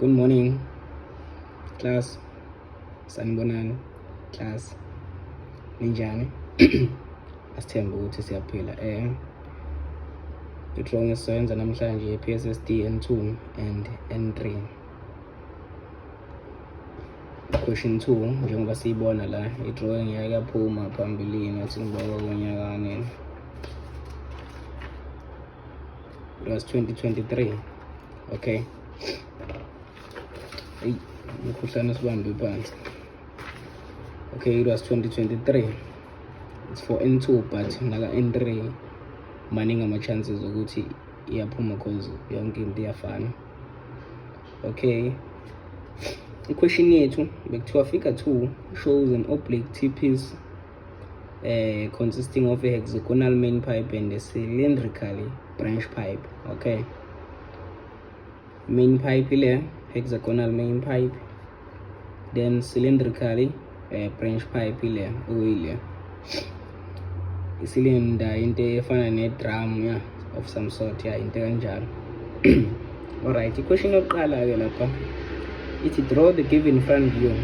Good morning class, sanibonani class, ninjani? Asithembe ukuthi siyaphila. I-drawing esizoyenza namhlanje PSSD N2 and N3. Question 2 njengoba siyibona la, i-drawing yake yaphuma phambilini, athi ngibaba konyaka nini. It was 2023. Okay. Eyi, umkhuhlane usibambe phansi. Okay, it was 2023. It's for N2 but naka N3 maningi ama-chances ukuthi iyaphuma cause yonke into iyafana. Okay. I-question yethu bekuthiwa figure 2 shows an oblique T-piece consisting of a hexagonal main pipe and a cylindrically branch pipe. Okay, main pipe ile hexagonal main pipe, then cylindrically branch pipe ile okuyile isilinda, into efana ne-drum, yeah, of some sort, yeah, into kanjalo. Alright, i-question yokuqala-ke lapha ithi draw the given front view.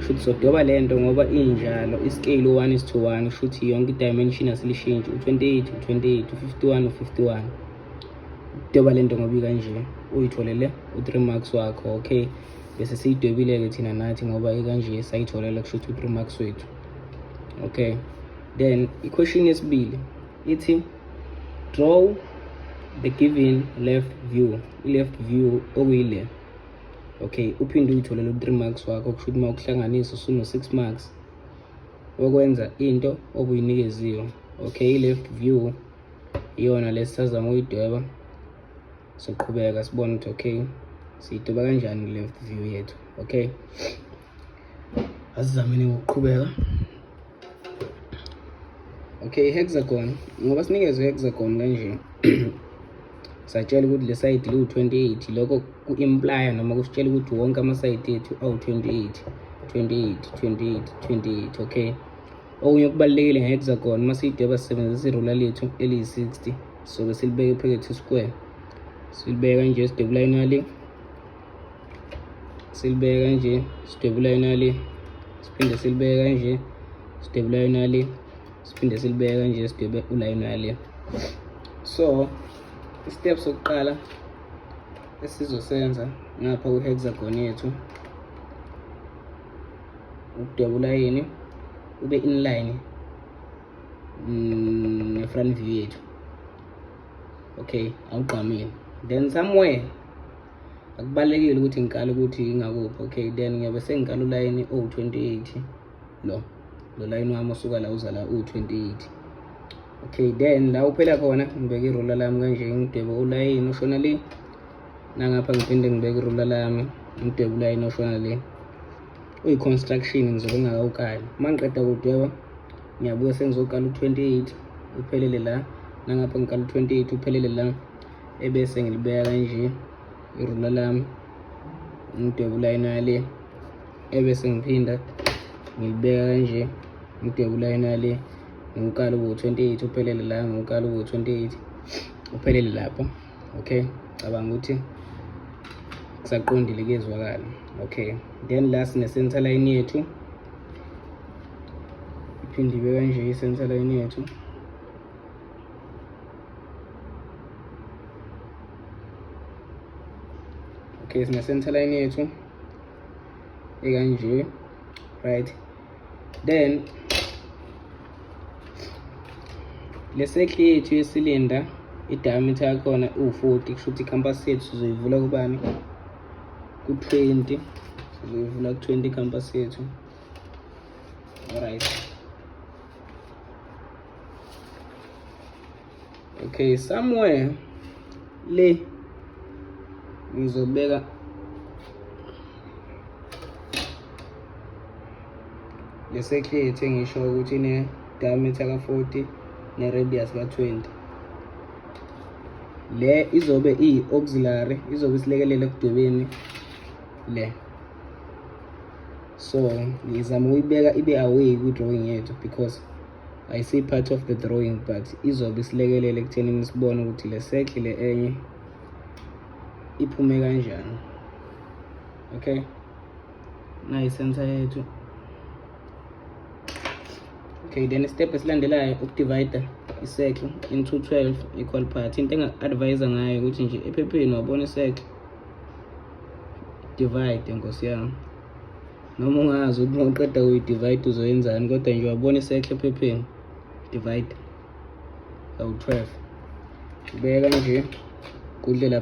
Shuthi sodweba le nto ngoba injalo, iscale u-1 is to 1, shuthi yonke i-dimension asilishintshi, u-28 u-28, u-51 u-51. Dweba le nto ngoba ikanje, uyitholele u-3 marks wakho. Okay, bese siyidwebile-ke thina nathi ngoba ikanje, sayitholela kushuthi u-3 marks wethu. Okay, then i-question yesibili ithi draw the given left view, i-left view okuyile. Okay, uphinde uyitholele u-3 marks wakho, kusho ukuthi uma ukuhlanganisa usuno-6 marks okwenza into obuyinikeziwe. Okay, i-left view iyona lesisazama ukuyidweba, soqhubeka sibone ukuthi okay siyidweba kanjani left view yethu. Okay, asizameni ukuqhubeka. Okay, hexagon, ngoba sinikezwe hexagon kanje, satshela ukuthi le side liwu-28, lokho ku-implya noma kusitshela ukuthi wonke ama-side ethu awu-28, 28, 28, 28. Okay, okunye okubalulekile nge-hexagon, uma siyidweba sisebenzisa irula lethu eliyi-60, sobe silibeke phakathi square, silibeka kanje, sidwebe ulayini wale, silibeke kanje, sidwebe ulayini wale, siphinde silibeke kanje, sidwebe ulayini wale, siphinde silibeke kanje, sidwebe ulayini wale. So i-step sokuqala esizosenza ngapha ku-hexagon yethu ukudweba ulayini ube inline ne-front view yethu. Okay, awugqamile. Then somewhere akubalulekile ukuthi ngikale ukuthi ingakuphi. Okay, then ngiyabe sengikala ulayini owu-28, lo layini wami osuka la uza la uwu-28. Okay, then la uphela khona ngibeke irula lami kanje, ngidwebe ulayini oshona le, nangapha ngiphinde ngibeke irula lami, ngidwebe ulayini oshona le. Uyi-construction, ngizobe ngingakawukali. Uma ngiqeda kudweba ngiyabuya sengizokala u-28 uphelele la, nangapha ngikala u-28 uphelele la, ebese ngilibeka kanje irula lami, ngidwebe ulayini wale, ebese ngiphinda ngilibeka kanje, ngidwebe ulayini wale, ngiwukala ube u-28 uphelele la, ngiwukala ube u-28 uphelele lapho. Okay, cabanga ukuthi kusaqondile, kuyezwakala. Okay, then la sine-center line yethu, iphinde ibe kanje i-center line yethu. Okay, sine-center line yethu ekanje, right? Then le circle yethu yesilinda, i-diameter yakhona iwu-40, kusho ukuthi i-compass yethu sizoyivula kubani? Ku-20, sizoyivula ku-20 i-compass yethu. Alright, okay, somewhere le ngizobeka le circle yethu engisho ukuthi ine diameter ka-40 ne-radius ka-20. Le izobe iyi-auxiliary, izobe isilekelela ekudwebeni le. So ngizama ukuyibeka ibe away kwi-drawing yethu because I see part of the drawing, but izobe isilekelela ekuthenini sibone ukuthi le circle le enye iphume kanjani. Okay, nayi i-center yethu. Okay, then step esilandelayo ukudivide i-circle into 12 equal parts. Into enga-advise ngayo ukuthi nje ephepheni wabona i-circle, divide, nkosi yami. Noma ungazi ukuthi uma uqeda kuyi-divide uzoyenzani, kodwa nje wabona i-circle ephepheni, divide kawu-12, ubeka nje kudle lapha.